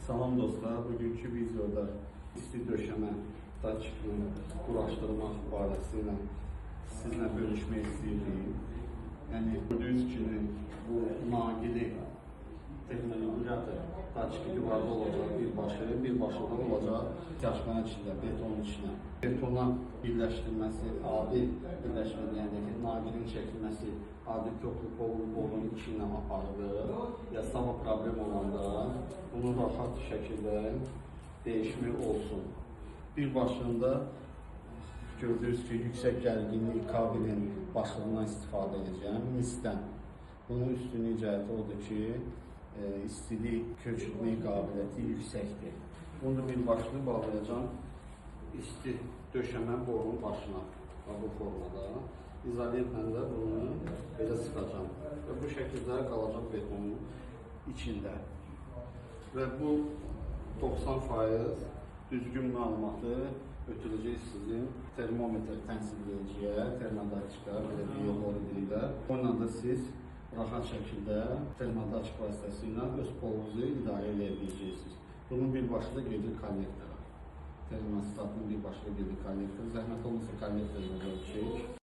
Salam dostlar, bugünkü videoda isti döşəmə daçkını quraşdırmaq barəsilə sizinlə bölüşmək istəyirdim. Yəni gördüyünüz kimi bu naqili termoregulyator daçkı divarda olacaq bir başı, bir başı da olacaq daşmanın içində, betonun içinə. Betona birləşdirməsi, adi birləşmə deyəndə ki, naqilin çəkilməsi adi köklü kolun borunun içindən aparılır. Ya sabah problem olanda bunu rahat şəkildə değişimi olsun. Bir başında gördüyünüz ki, yüksək gərginlik kabelin başlığından istifadə edəcəyəm, misdən. Bunun üstünlük cəhəti odur ki, istilik köçürmək qabiliyyəti yüksəkdir. Bunu da bir başını bağlayacağım isti döşəmə borunun başına, bu formada. İzolentlə də bunu belə sıxacağım və bu şəkildə qalacaq betonun içində. Və bu 90% düzgün məlumatı ötürəcək sizin termometr tənzimləyiciyə, termodatçika, belə bir yol deyirlər. Onunla da siz rahat şəkildə termodatçik vasitəsilə öz polunuzu idarə edə biləcəksiniz. Bunun bir başı da gedir kollektora. Termostatın bir başı da gedir kollektora. Zəhmət olmasa kollektorla ölçək.